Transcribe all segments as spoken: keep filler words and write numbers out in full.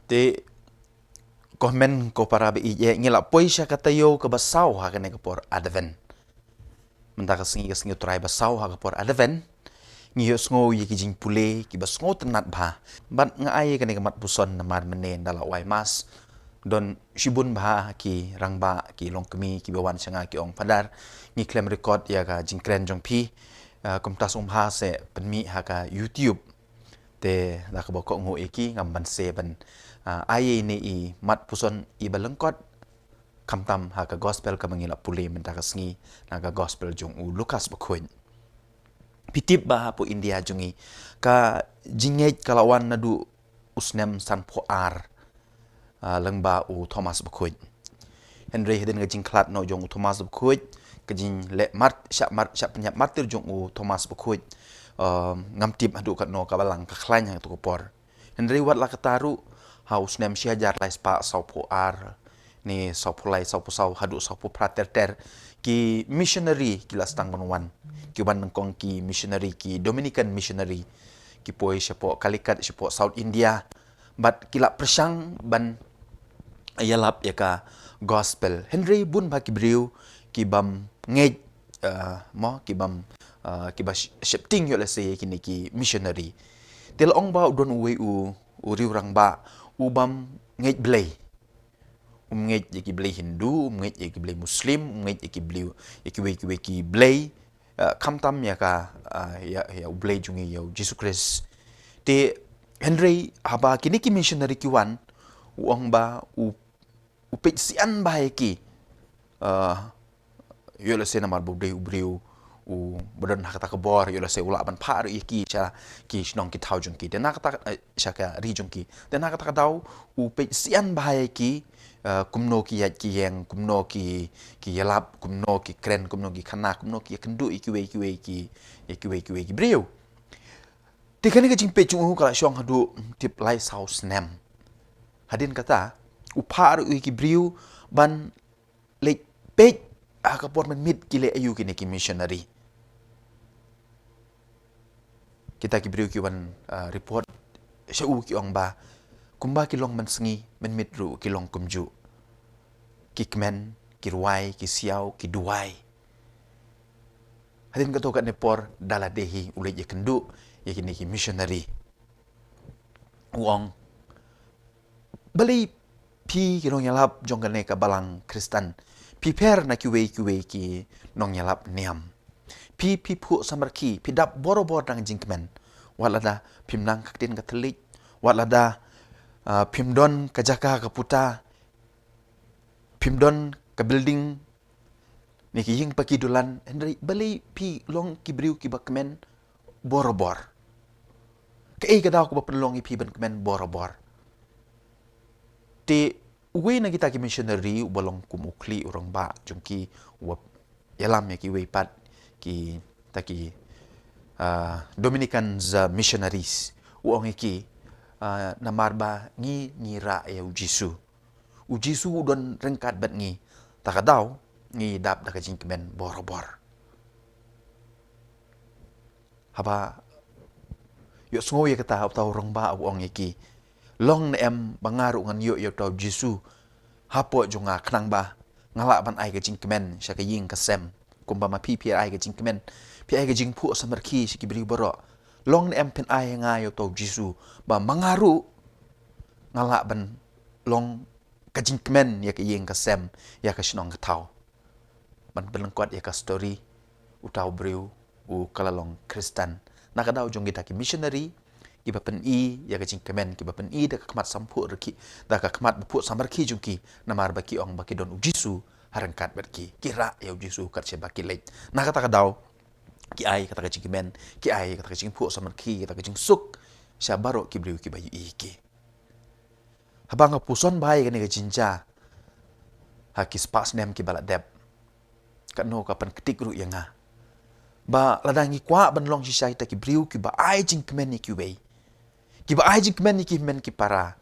Te, ko hynmen ko para ba ïeit, ngi la poi sha ka taïew kaba saw ha kane ka por Advent. Mynta ka sngi, ka sngi U Trai ba saw ha ka por Advent, ngi ïohsngew ïa ki jingpule kiba sngewtynnat bha. Bad nga ai kane ka mat puson namar mynne ynda la wai Mass, don shibun bha ki rangbah, ki longkmie kiba wan sha nga ki ong, "Father, ngi khlem record ïa ka jingkren jong phi. Ah, kumta sngewbha seh pynmih ha ka YouTube." Te da kaba kohnguh ïa ki, ngam banse ban, ah, ai ïa ine i mat puson iba lyngkot, khamtam ha ka gospel kaba ngi la pule mynta ka sngi, na ka gospel jong u Lukas bakhuid. Phi tip ba hapoh India jong ngi, ka jingngeit ka la wan naduh u snem sanphew ar, ah, lyngba u Thomas bakhuid. Hynrei hadien ka jingkhlad noh jong u Thomas bakhuid, ka jingleh mart-, shah mart-, shah pynïap martir jong u Thomas bakhuid, ah, ngam tip haduh katno ka balang ka khlaiñ ha kato ka por. Hynrei wat la katta ruh, ha u snem shi hajar lai spah sawphew ar, ne sawphew lai, sawphew saw, haduh sawphew phra ter ter, ki missionary ki la sdang ban wan. Ki wan nyngkong ki missionary ki Dominican missionary. Ki poi shapoh Calicut, shapoh South India. Bad ki la pyrshang ban ïalap ïa ka gospel. Hynrei bun bha ki briew kibym ngeit, ah, mo, kibym, ah, kiba sh-, sheptieng ïoh lehse ïa kine ki missionary. Te la ong ba u don uwei u, u riew rangbah, u bym ngeit Blei. Um ngeit ïa ki blei Hindu, um ngeit ïa ki blei Muslim, um ngeit ïa ki blei, ïa kiwei kiwei ki blei, ah, khamtam ïa ka, ah, ïa, ïa u Blei jong ngi, ïa u Jisu Khrist. Te hynrei haba kine ki missionary ki wan, u ong ba u, u peit sian bha ïa ki. Ah, ïoh lehse namar ba u dei u briew uba don ha kata ka bor, ïoh lehse u lah ban phah ruh ïa ki sha ki shnong ki thaw jong ki. Te na kata, eh, sha ka ri jong ki. Te na kata ka daw, u peit sian bha ïa ki, eh, kumno ki ïaid ki ïeng, kumno ki, ki ïalap, kumno ki kren, kumno ki khana, kumno ki ïakynduh ïa kiwei kiwei ki, ïa kiwei kiwei ki briew. Te kane ka jingpeit jong u ka la shong haduh, mm, tip lai saw snem. Hadien kata, u phah ruh ïa ki briew ban leit peit ha ka por mynmiet ki leh aïu kine ki missionary. Kita ki briew ki wan, ah, report sha u ki ong ba kumba ki long mynsngi, mynmiet ruh ki long kumjuh. Ki kmen, ki rwai, ki siaw, ki duwai. Hadien kato katne por da lade hi u leit ïakynduh ïa kine ki missionary. U ong, balei phi ki nongïalap jong kane ka balang Khristan phi pher na kiwei kiwei ki nongïalap niam? Phi, phi phuh samrkhie, phi dap borabor dang jingkmen. Wat lada phim nang ka ktien ka thylliej, wat lada, ah, phim don ka jaka ka puta, phim don ka building, ne ki ïing paki dulan, hynrei balei phi long ki briew kiba kmen borabor? Kaei ka daw kaba pynlong ïa phi ban kmen borabor? Te uwei na kita ki missionary uba long kum u khlieh u rangbah jong ki, uba ïalam ïa kiwei pat kita ki, ah, Dominicans, ah, missionaries, u ong ïa ki, ah, namar ba ngi, ngi rah ïa u Jisu. U Jisu u don ryngkat bad ngi. Ta ka daw ngi dap da ka jingkmen borabor. Haba ïohsngew ïa kata, uta u rangbah u ong ïa ki, long ne em ba nga ruh ngan ïoh ïa uta u Jisu hapoh jong nga, khnang ba nga lah ban ai ka jingkmen sha ka ïing ka sem, kumba ma phi phi ai ka jingkmen, phi ai ka jingphuh samrkhie sha ki briew baroh? Long ne em phin ai ha nga ïa uta u Jisu, ba ma nga ruh nga lah ban long ka jingkmen ïa ka ïing ka sem, ïa ka shnong ka thaw? Ban pynlyngkot ïa ka story, uta u briew u ka la long Khristan na ka daw jong kita ki missionary kiba pyni ïa ka jingkmen, kiba pyni da ka khmat samphuh rkhie, da ka khmat ba phuh samrkhie jong ki, namar ba ki ong ba ki don u Jisu ha ryngkat bad ki, ki rah ïa u Jisu kat shaba ki leit. Na kata ka daw ki ai kata ka jingkmen, ki ai kata ka jingphuh samrkhie, kata ka jingsuk sha baroh ki briew kiba ïohi ïa ki. Haba nga puson bha ïa kane ka jingjia ha ki spah snem kiba la dep, katno ka pynktik ruh ïa nga. Ba lada ngi kwah ban long shisha kita ki briew kiba ai jingkmen ïa kiwei, kiba ai jingkmen ïa ki hynmen ki para,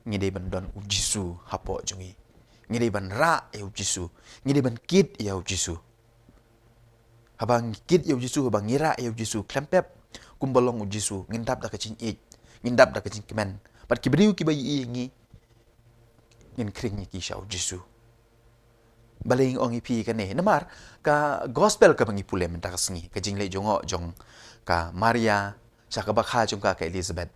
ngi dei ban don u Jisu hapoh jong ngi. Ngi dei ban rah ïa u Jisu. Ngi dei ban kit ïa u Jisu. Haba ngi kit ïa u Jisu, haba ngi rah ïa u Jisu khlem pep kumba long u Jisu, ngin dap da ka jingïeit, ngin dap da ka jingkmen. Bad ki briew kiba ïohi ïa ngi, ngin khring ïa ki sha u Jisu. Balei nga ong ïa phi kane? Namar ka gospel kaba ngi pule mynta ka sngi, ka jingleit jngoh jong ka Maria sha ka bakha jong ka, ka Elizabeth.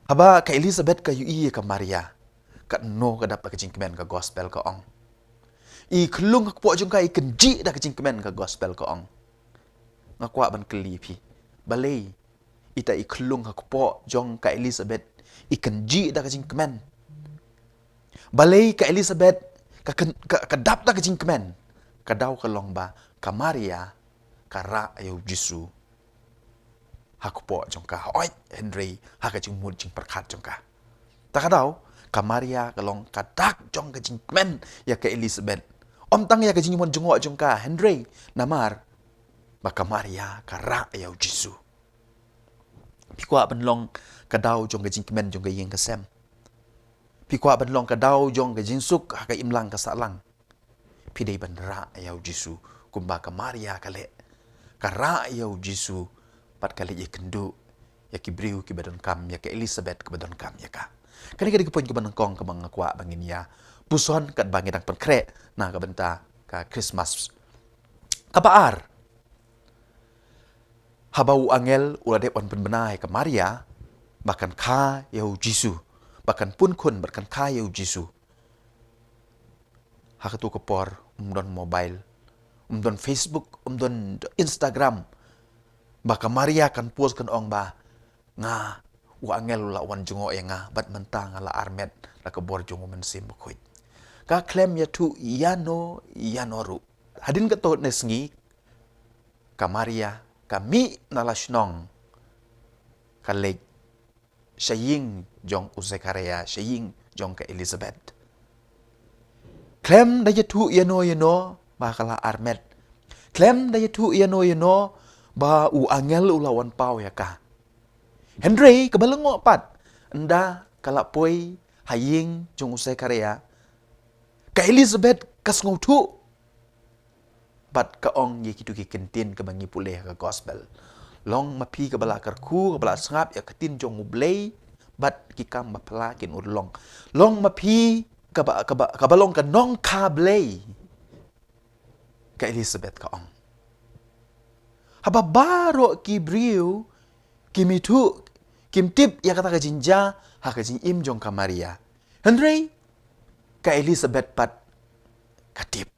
Haba ka Elizabeth ka ïohi ïa ka Maria, katno ka dap da ka jingkmen, ka gospel ka ong. I khyllung ha kpoh jong ka i kynjih da ka jingkmen, ka gospel ka ong. Nga kwah ban kylli phi, balei ita i khyllung ha kpoh jong ka Elizabeth i kynjih da ka jingkmen? Balei ka Elizabeth ka kyn-, ka, ka dap da ka jingkmen? Ka daw ka long ba ka Maria ka rah ïa u Jisu ha kpoh jong ka, hooid, hynrei ha ka jingmut jingpyrkhat jong ka. Ta ka daw, ka Maria ka long ka dak jong ka jingkmen ïa ka Elizabeth. Ym tang ïa ka jingmut jngoh jong ka, hynrei namar ba ka Maria ka rah ïa u Jisu. Phi kwah ban long ka daw jong ka jingkmen jong ka ïing ka sem? Phi kwah ban long ka daw jong ka jingsuk ha ka imlang ka sahlang? Phi dei ban rah ïa u Jisu kumba ka Maria ka leh. Ka rah ïa u Jisu bad ka leit ïakynduh ïa ki briew kiba donkam, ïa ka Elizabeth kaba donkam ïa ka. Kane ka dei ka point kaba nyngkong kaba nga kwah ba ngin ïa puson katba ngi dang pynkhreh na ka bynta ka Christmas. Kaba ar, haba u angel u la dep wan pynbna ïa ka Maria ba kan kha ïa u Jisu, ba kan pun khun bad kan kha ïa u Jisu, ha katu ka por ym don mobile, ym don Facebook, ym don Instagram, ba ka Maria kan post kan ong ba nga, u angel u la wan jngoh ïa nga bad mynta nga la armet da ka bor jong u Mynsiem Bakhuid. Ka khlem ïathuh ïano ïano ruh. Hadien kato ne sngi, ka Maria ka mih na la shnong, ka leit sha ïing jong u Zekaria, sha ïing jong ka Elizabeth. Khlem da ïathuh ïano ïano ba ka la armet. Khlem da ïathuh ïano ïano ba u angel u la wan paw ïa ka. Hynrei kaba lyngngoh pat, ynda ka la poi ha ïing jong u Zekaria, ka Elizabeth ka sngewthuh bad ka ong ïa kitu ki ktien kaba ngi pule ha ka gospel. Long ma phi kaba la kyrkhu, kaba la sngap ïa ka ktien jong U Blei bad ki kam bapla kin urlong. Long ma phi kaba, kaba, kaba long ka nongkha Blei, ka Elizabeth ka ong. Haba baroh ki briew kim ithuh, kim tip ïa kata ka jingjia ha ka jingim jong ka Maria. Hynrei ka Elizabeth pat ka tip.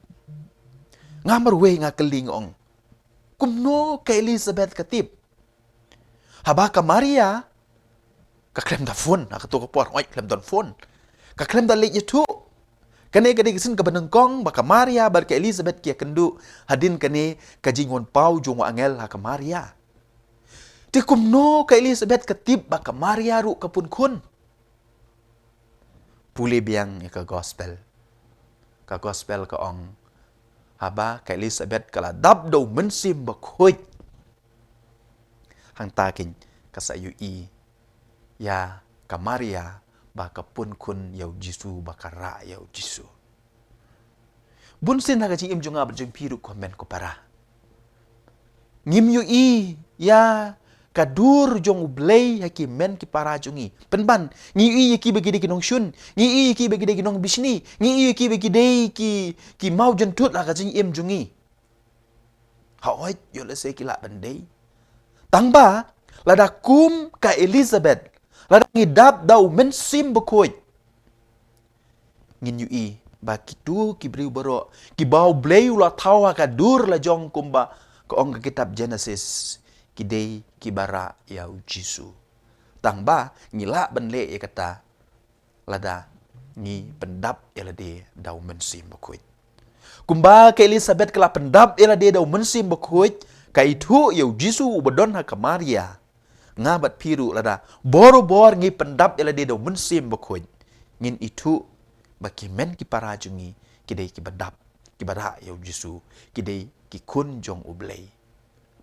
Nga marwei nga kylli nga ong, kumno ka Elizabeth ka tip? Haba ka Maria ka khlem da phone ha kato ka por, oi, khlem don phone. Ka khlem da leit ïathuh. Kane ka dei ka sien kaba nyngkong ba ka Maria bad ka Elizabeth ki ïakynduh hadien kane ka jingwan paw jong u angel ha ka Maria. Te kumno ka Elizabeth ka tip ba ka Maria ruh ka pun khun? Pule biang ïa ka gospel. Ka gospel ka ong, haba ka Elizabeth ka la dap da U Mynsiem Bakhuid, hangta keiñ ka sa ïohi ïa ka Maria ba ka pun khun ïa U Jisu, ba ka rah ïa U Jisu. Bunsien ha ka jingim jong nga bad jong phi ruh, ko hynmen ko para, ngim ïohi ïa ka dur jong U Blei ha ki hynmen ki para jong ngi. Pynban, ngi ïohi ïa ki ba ki dei ki nongshun, ngi ïohi ïa ki ba ki dei ki nongbishni, ngi ïohi ïa ki ba ki dei ki, ki mawjynthut ha ka jingim jong ngi. Hooid, ïoh lehse ki lah ban dei. Tangba lada kum ka Elizabeth, lada ngi dap da U Mynsiem Bakhuid, ngin ïohi ba kito ki briew baroh kiba U Blei u la thaw ha ka dur la jong, kumba ka ong ka kitab Genesis, ki dei kiba rah ïa U Jisu. Tangba ngi lah ban leh ïa kata lada ngi pyndap ïa lade da U Mynsiem Bakhuid. Kumba ka Elizabeth ka la pyndap ïa lade da U Mynsiem Bakhuid, ka ithuh ïa U Jisu uba don ha ka Maria. Nga bad phi ruh, lada borabor ngi pyndap ïa lade da U Mynsiem Bakhuid, ngin ithuh ba ki hynmen ki para jong ngi ki dei kiba dap, kiba rah ïa U Jisu, ki dei ki khun jong U Blei.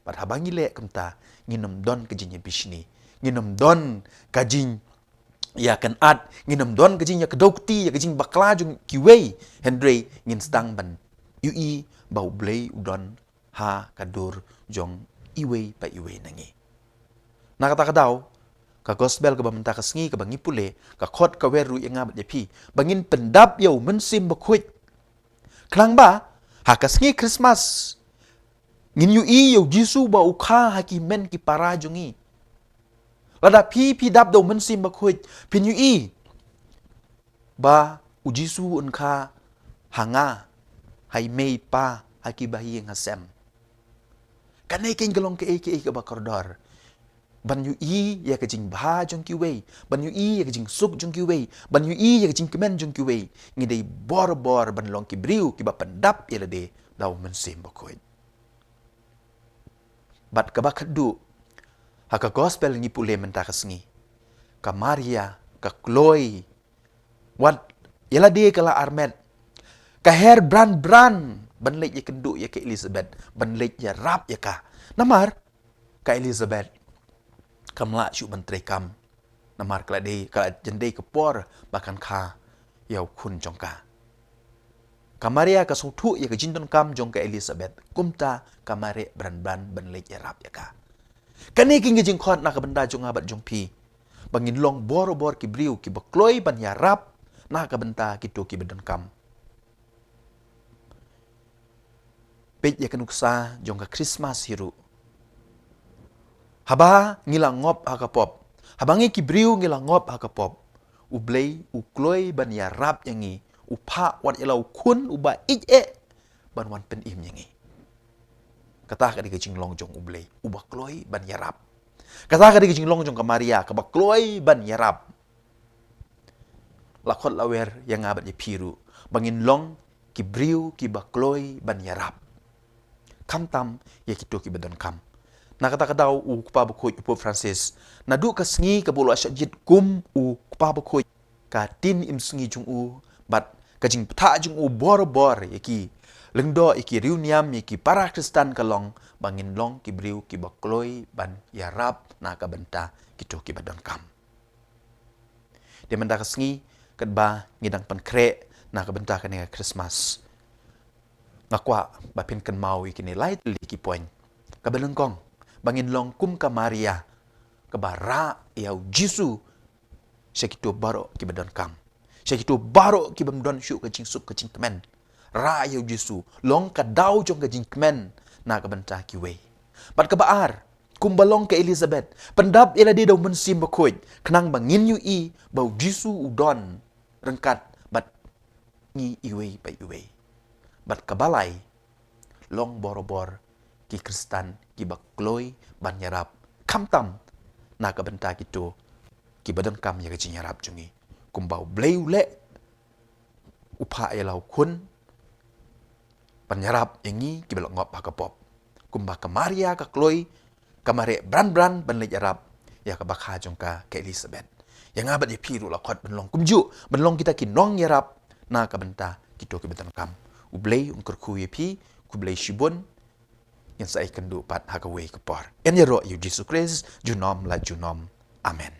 Bad haba ngi leh kumta, ngin ym don ka jingïabishni, ngin ym don ka jingïakynad, ngin ym don ka jingïakdew kti, ïa ka jingbakla jong kiwei, hynrei ngin sdang ban ïohi ba U Blei u don ha ka dur jong iwei pa iwei na ngi. Na kata ka daw, ka gospel kaba mynta ka sngi kaba ngi pule, ka khot ka wer ruh ïa nga bad ïa phi ba ngin pyndap ïa u Mynsiem Bakhuid. Khnang ba ha ka sngi Christmas ngin ïohi ïa u Jisu ba u kha ha ki hynmen ki para jong ngi. Lada phi phi dap da u Mynsiem Bakhuid, phin ïohi ba u Jisu un kha ha nga, ha i mei i pa, ha ki bahaïing hasem. Kane keiñ ka long kaei kaei kaba kordor. Ban ïohi ïa ka jingbha jong kiwei, ban ïohi ïa ka jingsuk jong kiwei, ban ïohi ïa ka jingkmen jong kiwei, ngi dei bor bor ban long ki briew kiba pyndap ïa lade da u Mynsiem Bakhuid. Bad kaba khatduh, ha ka gospel ngi pule mynta ka sngi, ka Maria ka kloi, wat ïa lade ka la armet, ka her bran bran ban leit ïakynduh ïa ka Elizabeth, ban leit ïarap ïa ka. Namar ka Elizabeth kam lah shuh ban treikam, namar ka la dei, ka la jan dei ka por ba kan kha ïa u khun jong ka. Ka Maria ka sngewthuh ïa ka jingdonkam jong ka Elizabeth, kumta ka mareh bran bran ban leit ïarap ïa ka. Kane keiñ ka jingkhot na ka bynta jong nga bad jong phi, ba ngin long bor bor ki briew kiba kloi ban ïarap na ka bynta kito kiba donkam. Peit ïa ka nuksa jong ka Christmas hi ruh. Haba ngi la ngop ha ka pop, haba ngi ki briew ngi la ngop ha ka pop, U Blei u kloi ban ïarap ïa ngi, u phah wat ïa la u khun uba ïeit eh ban wan pynim ïa ngi. Kata ka dei ka jinglong jong U Blei uba kloi ban ïarap. Kata ka dei ka jinglong jong ka Maria kaba kloi ban ïarap. La khot la wer ïa nga bad ïa phi ruh ba ngin long ki briew kiba kloi ban ïarap, khamtam ïa kito kiba donkam. Na kata ka daw u Kpa Bakhuid u Pope Francis, naduh ka sngi kaba u la shah jied kum u Kpa Bakhuid, ka ktien im sngi jong u bad ka jingbthah jong u bor bor ïa ki lyngdoh, ïa ki riewniam, ïa ki para Khristan ka long ba ngin long ki briew kiba kloi ban ïarap na ka bynta kito kiba donkam. Te mynta ka sngi, katba ngi dang pynkhreh na ka bynta kane ka Christmas, nga kwah ba phin kynmaw ïa kine lai tylli ki point. Kaba nyngkong, ba ngin long kum ka Maria kaba rah ïa u Jisu sha kito baroh kiba donkam, sha kito baroh kibym don shuh ka jingsuk ka jingkmen. Rah ïa u Jisu, long ka daw jong ka jingkmen na ka bynta kiwei. Bad kaba ar, kumba long ka Elizabeth, pyndap ïa lade da u Mynsiem Bakhuid, khnang ba ngin ïohi ba u Jisu u don ryngkat bad ngi iwei pa iwei. Bad kaba lai, long bor bor ki Khristan kiba kloi ban ïarap, khamtam na ka bynta kito kiba donkam ïa ka jingïarap jong ngi. Kumba U Blei u leh, u phah ïa la u khun ban ïarap ïa ngi kiba la ngop ha ka pop. Kumba ka Maria ka kloi, ka mareh bran bran ban leit ïarap ïa ka bakha jong ka, ka Elizabeth. Ïa nga bad ïa phi ruh la khot ban long kumjuh, ban long kita ki nongïarap na ka bynta kito kiba donkam. U Blei un kyrkhu ïa phi. Khublei shibun. Ngin sa ïakynduh pat ha kawei ka por. Yn ïaroh ïa u Jisu Khrist junom la junom. Amen.